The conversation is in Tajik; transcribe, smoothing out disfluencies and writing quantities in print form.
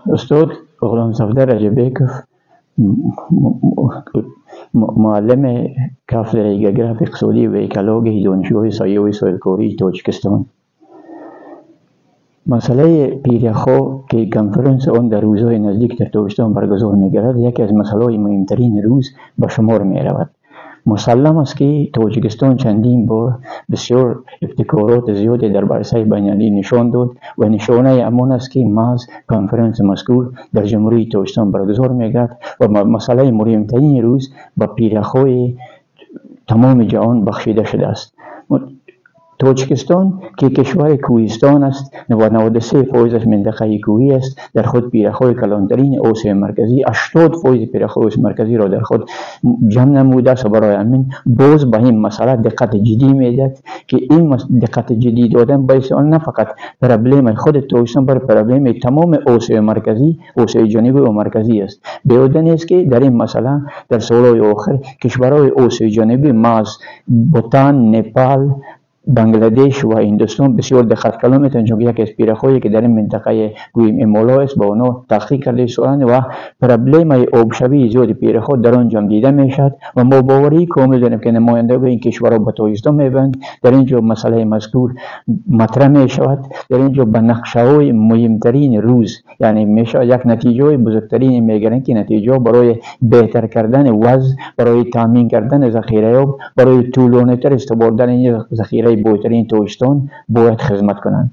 Устод Ғулом Сафдар Раҷаббеков, муаллими кафедраи географияи иқтисодӣ ва экологияи Донишгоҳи сайёҳи соҳибкории Тоҷикистон. Масъалаи пиряхҳо, ки конференси он дар рӯзҳои наздик дар Тоҷикистон баргузор мегардад, яке аз масъалаҳои муҳимтарини рӯз ба шумор меравад. Мусаллам аст, ки Тоҷикистон чандин бор бисёр ибтикороти зиёде дар арсаи байналмилалӣ нишон дод ва нишонаи ҳамон аст, ки маҳз конференси мазкур дар Ҷумҳурии Тоҷикистон баргузор мегардад ва масъалаи муҳимтарини рӯз ба пиряхҳои тамоми ҷаҳон бахшида шудааст. Тоҷикистон, ки кишвари кӯҳистон аст ва 93%-аш минтақаи кӯҳӣ аст, дар худ пиряхҳои калонтарини Осиёи Марказӣ, 80% пиряхҳои Осиёи Марказиро дар худ ҷамъ намудааст ва барои ҳамин боз ба ин масъала диққати ҷиддӣ медиҳад, ки ин диққати ҷиддӣ додан боиси он на фақат проблемаи худи Тоҷикистон, балки проблемаи тамоми Осиёи Марказӣ, Осиёи Ҷанубӣ ва Марказӣ аст. Беҳуда нест, ки дар ин масъала дар солҳои охир кишварҳои Осиёи Ҷанубӣ, маҳз Бутан, Непал, Бангладеш ва Ҳиндустон бисёр диққат калон метавонанд, чунки яке аз пиряхҳое, ки дар ин минтақаи гӯем Ҳимолой аст, ба онҳо таҳқиқ карда истодаанд ва проблемаи обшавии зиёди пиряхҳо дар он ҷо дида мешавад ва мо боварии комил дорем, ки намояндагони ин кишварҳо ба Тоҷикистон мебаранд. Дар ин ҷо масъалаи мазкур матраҳ мешавад, дар ин ҷо ба нақшаҳои муҳимтарини рӯз, яъне мешавад як натиҷаҳои бузургтарин мегиранд, ки натиҷаҳо барои беҳтар кардани вазъ, барои таъмин кардани захираи об, барои тӯлонитар истифода бурдани захираи бойтарини Тоҷикистон бояд хизмат кунанд.